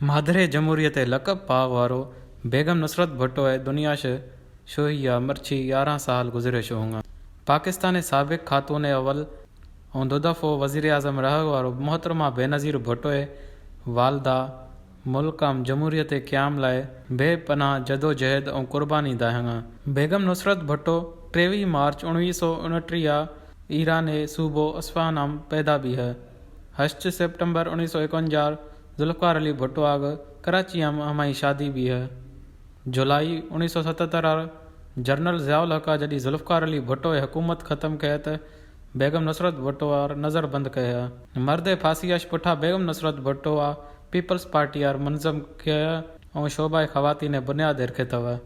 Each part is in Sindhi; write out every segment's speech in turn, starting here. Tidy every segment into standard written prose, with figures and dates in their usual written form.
مادر جمهوريت لقب پاء وارو بيگم نصرت ڀٽو ۽ دنيا ش شوهيا مرڇي 11 سال گذريو شوهنگا. پاڪستان سابق خاتون اول ۽ دودفعو وزيراعظم رهه وارو محترمه بينظير ڀٽو والده ملڪ ام جمهوريت قيام لاء بي پناهه جدوجهد ۽ قرباني داهنگا. بيگم نصرت ڀٽو 23 مارچ 1929 ايران صوبو اصفهان ام پيدا بيهه. هشت سيپٽمبر 1951 ذوالفقار علي ڀٽو آگ ڪراچي ام همائي شادي بي هه. جولائي 1977 ار جنرل ضياء الحق جڏهن ذوالفقار علي ڀٽو اي حڪومت ختم ڪئي ته بيگم نصرت ڀٽو آر نظر بند ڪئي هه. مرد اي ڦاسي اش پٺا بيگم نصرت ڀٽو آ پيپلز پارٽي آر منظم ڪئي ۽ شعبه خواتين اي بنياد هرکي ٿو.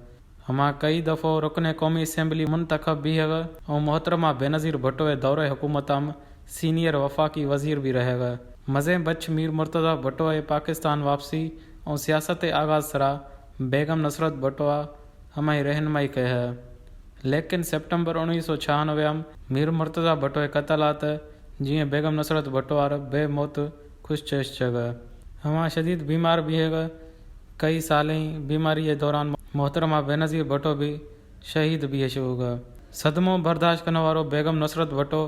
هما ڪئي دفعو رڪن قومي اسيمبلي منتخب بي هه ۽ محترمه بينظير ڀٽو اي دور حڪومت ام سينيئر وفاقي وزير به رهيو. مزين بچ مير مرتضيٰ ڀٽو اي پاڪستان واپسي ۽ سياست آغاز سرا بيگم نصرت ڀٽو آ همائي رهنمائي ڪئي هه. ليڪن سيپٽمبر 1996 م مير مرتضيٰ ڀٽو اي قتل آ ته جيئن بيگم نصرت ڀٽو آر بي موت خوش چيش چڳ. هما شديد بيمار به هيغ. ڪئي سالين بيماري اي دوران محترمه بينظير ڀٽو به شهيد به شوگ صدمو برداشت ڪرڻ وارو بيگم نصرت ڀٽو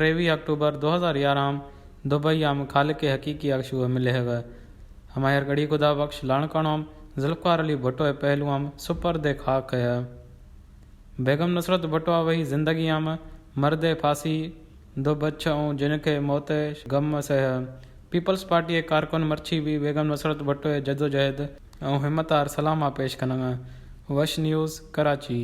23 آڪٽوبر 2011 م دبئي م خالق حقيقي آ شوء ملي هغ هماير ڳڙهي خدا بخش لاڙڪاڻو م ذوالفقار علي ڀٽو اي پهلو م سپرد خاڪ هه بيگم نصرت ڀٽو آ وهي زندگي م مرد ڦاسي دو بڇ ۽ جن کي موت غم سهه پيپلز پارٽي اي ڪارڪن مرڇي به بيگم نصرت ڀٽو اي جدوجهد ۽ همت آر سلام آ پيش ڪنڱ وش نيوز ڪراچي.